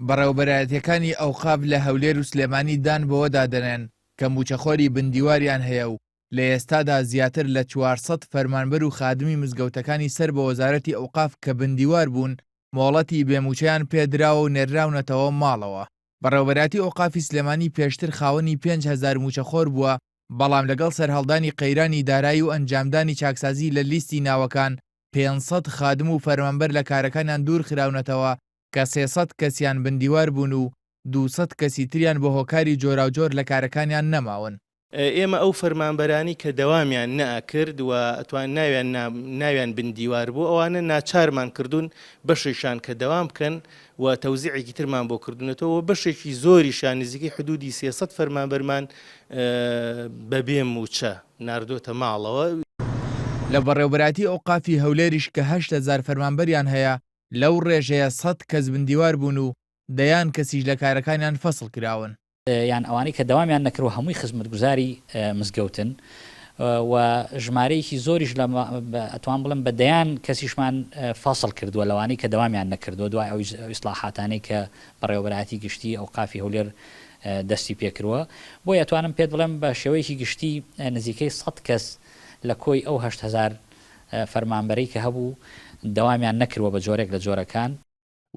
بەڕێوەبەرایەتییەکانی ئەوقاف لە هەولێر و سلێمانی دان بەوەدا دەنێن کە مووچەخۆری بندیواریان هەیە و لە ئێستادا زیاتر لە 400 فەرمانبەر و خادمی مزگەوتەکانی سەر بە وەزارەتی ئەوقاف کە بندیوار بوون مۆڵەتی بێ مووچەیان پێدراوە و نێرراونەتەوە ماڵەوە. بەڕێوەبەرایەتی ئەوقافی سلێمانی پێشتر خاوەنی 5000 مووچەخۆر بووە، بەڵام لەگەڵ سەرهەڵدانی قەیرانی دارایی و ئەنجامدانی چاکسازی لە لیستی ناوەکان 500 خادم و فەرمانبەر لە کارەکانیان دوورخراونەتەوە کە 300 کەسیان بندیوار بوون و 200 کەسی تریان بە هۆکاری جۆراوجۆر لە کارەکانیان نەماون. ئێمە ئەو فەرمانبەرانی کە دەوامیان نەئەکرد و ئەتوان ناویان ناویان بن دیوار بوو ئەوانە ناچارمان کردوون بەشێکیان کە دەوام بکەن و تەوزیعێکی ترمان بۆ کردوونەتەوە و بەشێکی زۆریشیان نزیکەی حدودی 300 فەرمانبەرمان بەبێ مووچە ناردۆتە ماڵەوە. لە بەڕێوەبەرایەتی ئەوقافی هەولێریش کە 8000 فەرمانبەریان هەیە، لەو ڕێژەیە سەد کەس بندیوار بوون و دەیان کەسیش لە کارەکانیان فەسڵ کراون. یان ئەوانەی کە دەوامیان نەکردوە هەمووی خزمەتگوزاری مزگەوتن و ژمارەیەکی زۆریش لە ئەتوان بڵێم بە دەیان کەسیشمان فەسڵ کردووە لەوانەی کە دەوامیان نەکردووە دوای ئەو ئیسڵاحاتانەی کە بەڕێوەبەرایەتی گشتی ئەوقافی هەولێر دەستی پێکردووە بۆیە ئەتوانم پێت بڵێم بە شێوەیەکی گشتی نزیکەی سەد کەس لە کۆی ئەو 8000 فەرمانبەرەی کە هەبوو دەوامیان نەکردووە بە جۆرێک لە جۆرەکان.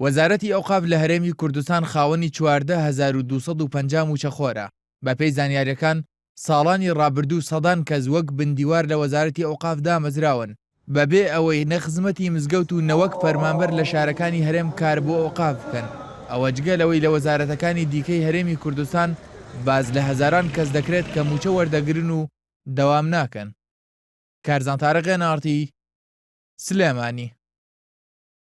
وەزارەتی ئەوقاف لە هەرێمی کوردستان خاوەنی 14,250 مووچەخۆرە، بەپێی زانیارییەکان ساڵانی ڕابردوو سەدان کەس وەک بندیوار لە وەزارەتی ئەوقاف دامەزراون، بەبێ ئەوەی نە خزمەتی مزگەوت و نە وەک فەرمانبەر لە شارەکانی هەرێم کار بۆ ئەوقاف بکەن، ئەوە جگە لەوەی لە وەزارەتەکانی دیکەی هەرێمی کوردستان باس لە هەزاران کەس دەکرێت کە مووچە وەردەگرن و دەوام ناکەن. کارزان تارق، ئێن ئاڕ تی، سلێمانی.